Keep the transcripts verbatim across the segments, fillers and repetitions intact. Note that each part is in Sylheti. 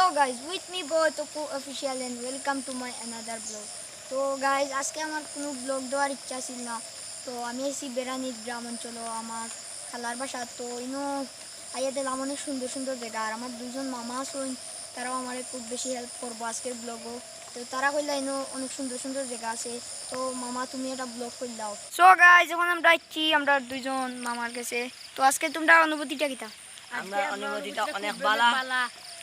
Hello guys, with me Boy Toku Official and welcome to my another vlog. তো গাইজ, আজকে আমার কুনু ব্লগ দেওয়ার ইচ্ছা ছিল না। তো আমি আইছি বেড়ানিত গ্রাম অঞ্চলো, আমার খালার বাসা। তো ইনো আইয়া দেখলাম অনেক সুন্দর সুন্দর জাগা, আর আমার দুইজন মামা আছইন, তারাও আমারে খুব বেশি হেল্প করবো আজকের ব্লগো। তো তারা কইলা ইনো অনেক সুন্দর সুন্দর জাগা আছে। তো মামা, তুমি একটা ব্লগ করিলাও। সো গাইজ, এখন আমরা আইছি আমরা দুইজন মামার কাছে। তো আজকে তোমরা অনুভূতিটা কিতা? আমরা অনুভূতিটা অনেক ভালা।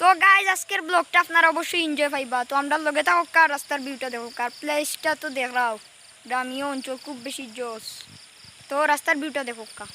তো গাইজ, আজকের ব্লগটা আপনারা অবশ্যই এনজয় পাইবা। তো আমরার লগে থাকউক্কা, রাস্তার ভিউটা দেখউক্কা, প্লেসটা তো দেখরাও, গ্রামীণ অঞ্চল খুব বেশি জোস। তো রাস্তার ভিউটা দেখউক্কা।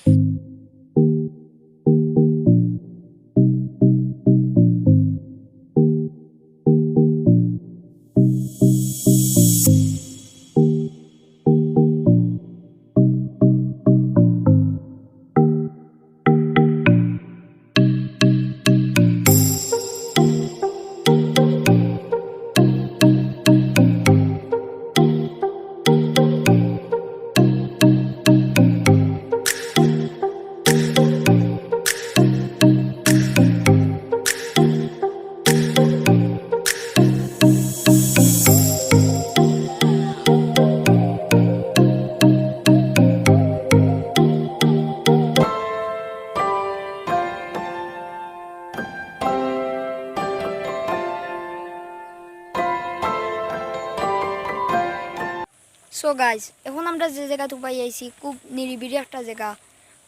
সো গাইজ, এখন আমরা যে জাগাত উবাই আইছি, খুব নিরিবিলি একটা জাগা,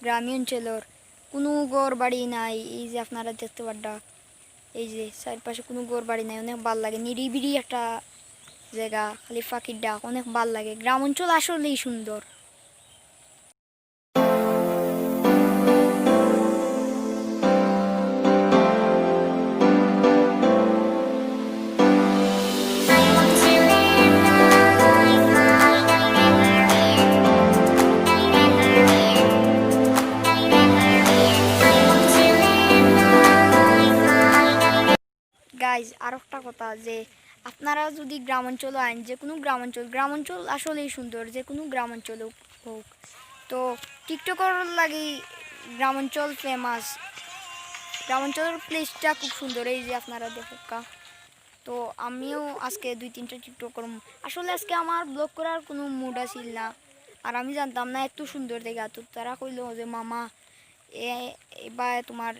গ্রামীণ অঞ্চলর। কুনু ঘর বাড়ি নাই। এই যে আপনারা দেখতে পাররা, এই যে চাইরপাশে কুনু ঘর বাড়ি নাই, অনেক ভালা লাগে, নিরিবিলি একটা জাগা, খালি পাখির ডাক, অনেক ভালা লাগে। গ্রাম অঞ্চল আসলেই সুন্দর। গাইজ, আর একটা কথা যে আপনারা যদি গ্রাম অঞ্চলো আইন, যে কুনু গ্রাম অঞ্চল, গ্রাম অঞ্চল আসলেই সুন্দর, যে কুনু গ্রাম অঞ্চল হউক। তো টিকটকর লাগি গ্রাম অঞ্চল ফেমাস, গ্রাম অঞ্চলর প্লেসটা খুব সুন্দর। এই যে আপনারা দেখউক্কা, তো আমিও আজকে দুই তিনটা টিকটক করমু। আসলে আজকে আমার ব্লগ করার কুনু মুড আছিল না, আর আমি জানতাম না এত সুন্দর জাগা। তো তারা কইলো যে, "মামা, এ, এবার তোমার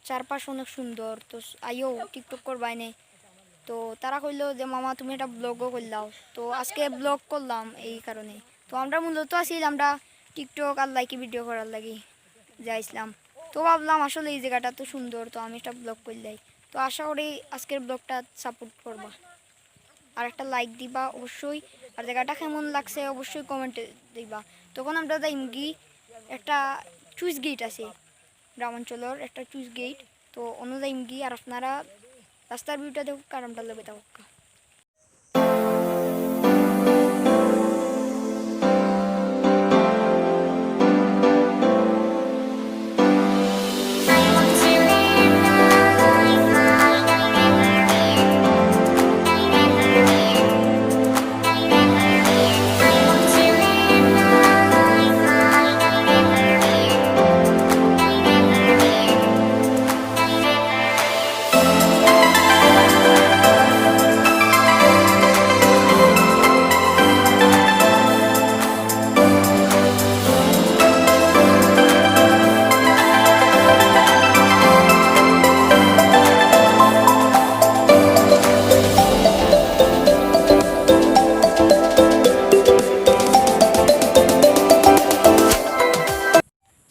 চারপাশ অনেক সুন্দর, তো আইও, টিকটক করবায় নে।" তো তারা কইলো যে, "মামা, তুমি একটা ব্লগও করিলাও।" তো আজকে ব্লগ করলাম এই কারণে। তো আমরা মূলত আছিল আমরা টিকটক আর লাইকি ভিডিও করার লাগি যাইছিলাম। তো ভাবলাম আসলে এই জাগাটা তো সুন্দর, তো আমি একটা ব্লগ করিলাই। তো আশা করি আজকের ব্লগটা সাপোর্ট করবা, আর একটা লাইক দিবা অবশ্যই। আর জাগাটা কেমন লাগছে অবশ্যই কমেন্টে দিবা। তখন আমরা যাইমগি একটা চুইস গেট আছে, গ্রাম অঞ্চলর একটা চুইস গেট। তো অনো যাইমগি, আর আপনারা রাস্তার ভিউটা দেখউক্কা, আর আমরার লগে থাকউক্কা।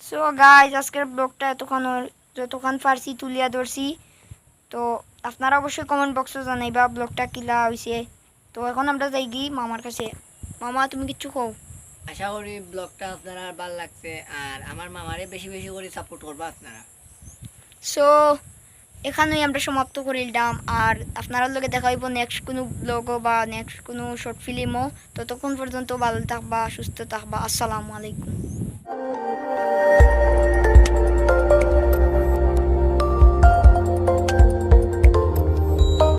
সো গাইজ, আজকের ব্লগটা এতক্ষণ, যতক্ষণ পারছি তুলিয়া ধরছি। তো আপনারা অবশ্যই কমেন্ট বক্সো জানাইবা ব্লগটা কিলা অইছে। তো এখন আমরা যাইগি মামার কাছে। মামা, তুমি কিচ্ছু কও? আশা করি ব্লগটা আপনারার ভালা লাগছে, আর আমার মামারে বেশি বেশি করি সাপোর্ট করবা আপনারা। সো এখানেই আমরা সমাপ্ত করিলাম, আর আপনারার লগে দেখা অইবো নেক্সট কুনু ব্লগো বা নেক্সট কুনু শর্ট ফিল্মো। ততক্ষণ পর্যন্ত ভালা থাকবা, সুস্থ থাকবা। আসসালামু আলাইকুম।